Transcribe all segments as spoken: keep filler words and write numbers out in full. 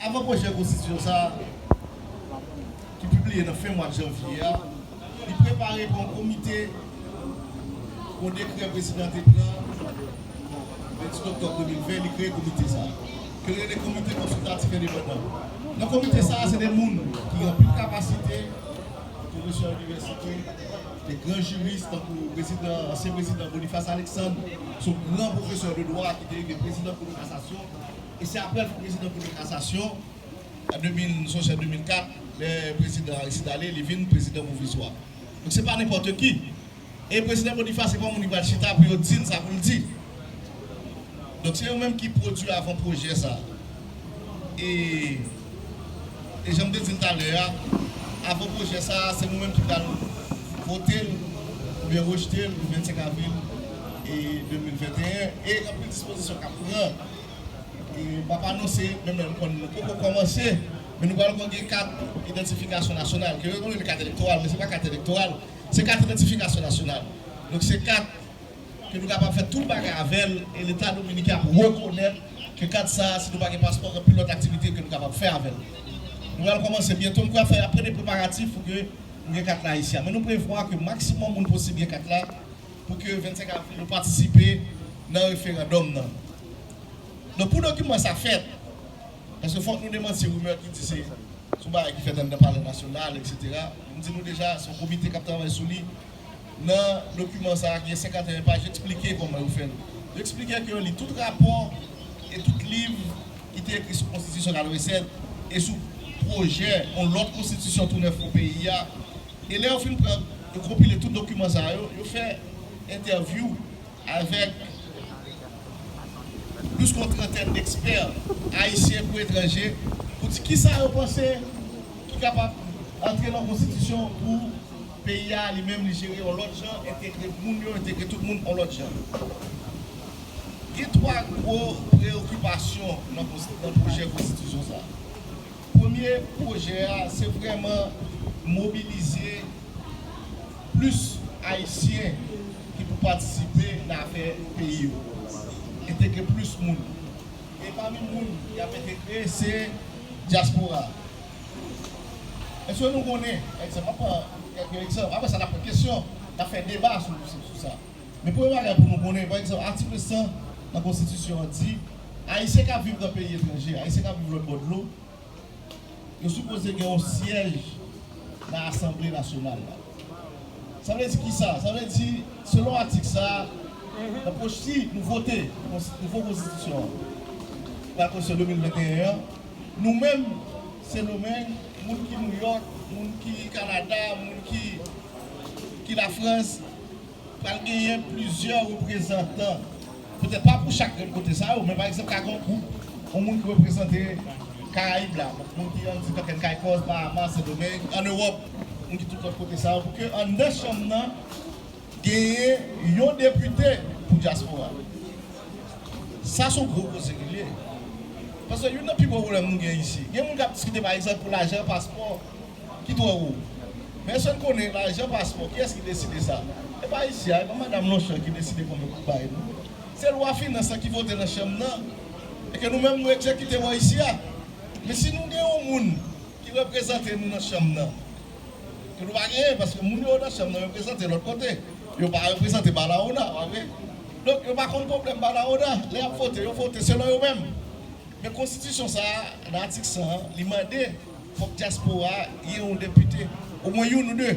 Avan pwojè konstitisyon sa a, ki pibliye nan fen mwa janvye a, li prepare pou yon komite, pou yon dekrè prezidan te pran, vennsis oktòb de mil ven, li kreye komite sa a, ke l rele Komite Konsiltatif Endepandan. Nan komite sa a, se de moun ki gen anpil kapasite, pwofesè inivèsite, de gran jiris, tankou prezidan, ansyen prezidan Boniface Alexandre, se yon gran pwofesè de dwa ki te rive prezidan Kou de Kasasyon, e se apre l fin prezidan Kou de Kasasyon, an de mil, m sonje an de mil kat, lè prezidan Aristide ale, li vin prezidan pwovizwa. Donk, se pa nenpòt ki. E prezidan Boniface, se pa yon moun ki pral chita pou yo di l sa pou l di. Donk, se yo menm ki pwodui avan pwojè sa a. E, e jan m te di l talè a, avan pwojè sa a, se nou menm ki pral vote l oubyen rejte l vennsenk avril e de mil venteyen. E anpil dispozisyon k ap pran. E m ap anonse, menm lè nou konn nou poko kòmanse, men nou pral gen kat idantifikasyon nasyonal, ke yo rele kat elektoral, men se pa kat elektoral, se kat idantifikasyon nasyonal. Donk, se kat ke nou kapab fè tout bagay avè l, e Leta dominiken ap rekonèt ke kat sa a, si nou pa gen paspò, gen anpil lòt aktivite ke nou kapab fè avè l. Nou pral kòmanse byento, m kwè ap fè, ap pran de preparatif pou ke nou gen kat la isi a. Men nou prevwa ke maksimòm moun posib gen kat la, pou ke vennsenk avril yo patisipe nan referandòm nan. Donk, pou dokiman sa fèt, paske fòk nou demanti rimè ki di se, se yon bagay ki fèt anndan Palè Nasyonal, etsetera. M di nou deja, se yon komite k ap travay sou li. Nan dokiman sa a, ki gen senkanteyen paj, yo eksplike kòman yo fè l. Yo eksplike ke yo li tout rapò e tout liv ki te ekri sou Konstitisyon katrevennsèt e sou pwojè yon lòt Konstitisyon tou nèf pou peyi a. E lè yo fin pran, yo konpile tout dokiman sa yo, yo fè entèvyou avèk plis ke yon trantèn dekspè ayisyen kou etranje pou di kisa yo panse ki kapab antre nan konstitisyon pou peyi a li menm li jere yon lòt jan, entegre moun yo, entegre tout moun yon lòt jan. Gen twa gwo preyokipasyon nan konsti-, nan pwojè konstitisyon sa a. Premye pwojè a, se vrèman mobilize plis Ayisyen ki pou patisipe nan afè peyi yo. Entegre plis moun. E pami moun y ap entegre, se dyaspora. Èske nou konnen, pa egzanp, m ap pran kèk egzanp, apre sa, n ap pran kesyon, n ap fè deba sou, sou, sou sa. Men premye bagay pou nou konnen, pa egzanp, atik san nan Konstitisyon an di, Ayisyen k ap viv nan peyi etranje, Ayisyen k ap viv lòt bò dlo, yo sipoze gen yon syèj nan Asanble Nasyonal la. Sa vle di kisa? Sa vle di, selon atik sa a, nan pwoch-, si nou vote kons-, nouvo konstitisyon an, la konstitisyon de mil venteyen an, nou menm, Sendomeng, moun ki Nouyòk, moun ki Kanada, moun ki, ki Lafrans, pral genyen plizyè reprezantan. Petèt pa pou chak grenn kote sa yo, men pa egzanp, ka gen yon gwoup, yon moun ki reprezante Karayib la, moun ki ann di Dòkèn Kayikòs, Bahamas, Sendomeng, ann Ewòp, moun ki tout lòt kote sa yo, pou ke anndan chanm nan, genyen yon depite pou dyaspora. Sa se yon gwo koze ke l ye. Paske youn nan pi gwo pwoblèm nou gen isi, gen moun k ap diskite, pa egzanp, pou lajan paspò ki twò wo. Men èske n konnen lajan paspò, kiyès ki deside sa? E pa isi a, e pa madanm Longchamp ki deside konbyen pou bay nou. Se lwa finans lan ki vote nan chanm nan, e ke nou menm nou egzekite bò isi a. Men si nou gen yon moun ki reprezante nou nan chanm nan, ke nou pa genyen, paske moun yo nan chanm nan reprezante lòt kote. Yo pa reprezante Balaona, pa vre? Donk, yo pa konn pwoblèm Balaona. Lè y ap vote, yo vote selon yo menm. Men konstitisyon sa a, nan atik san an, li mande fòk dyaspora a gen yon depite, omwen youn ou de.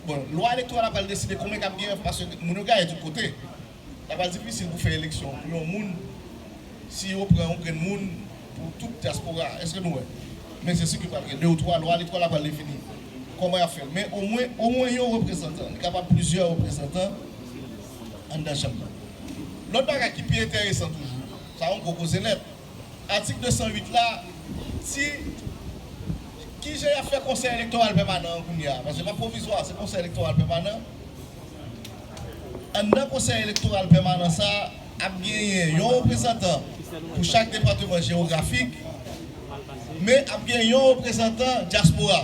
Bon, lwa elektoral la pral deside konbyen k ap genyen, paske moun yo gaye tout kote. Sa pral difisil pou fè eleksyon pou yon moun, si yo pran yon grenn moun pou tout dyaspora. Èske nou wè? Men se si ke pral gen de ou twa, lwa elektoral la pral defini kòman y ap fè l. Men omwen, omwen yon reprezantan, li kapab plizyè reprezantan anndan chanm nan. Lòt bagay ki pi enteresan toujou, sa yon gwo koze nèt. Atik de san uit la di kijan y ap fè Konsèy Elektoral Pèmanan an kounye a, paske se pa pwovizwa, se Konsèy Elektoral Pèmanan. Anndan Konsèy Elektoral Pèmanan sa a, ap genyen yon reprezantan pou chak depatman jewografik, men ap gen yon reprezantan dyaspora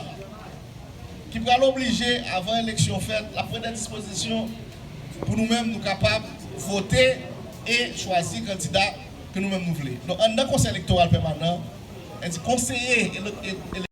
ki pral oblije, avan eleksyon fèt, l ap pran de dispozisyon pou nou menm nou kapab vote e chwazi kandida ke nou menm nou vle. Donk, anndan Konsèy Elektoral Pèmanan, Sa vle di konseye ele- ele-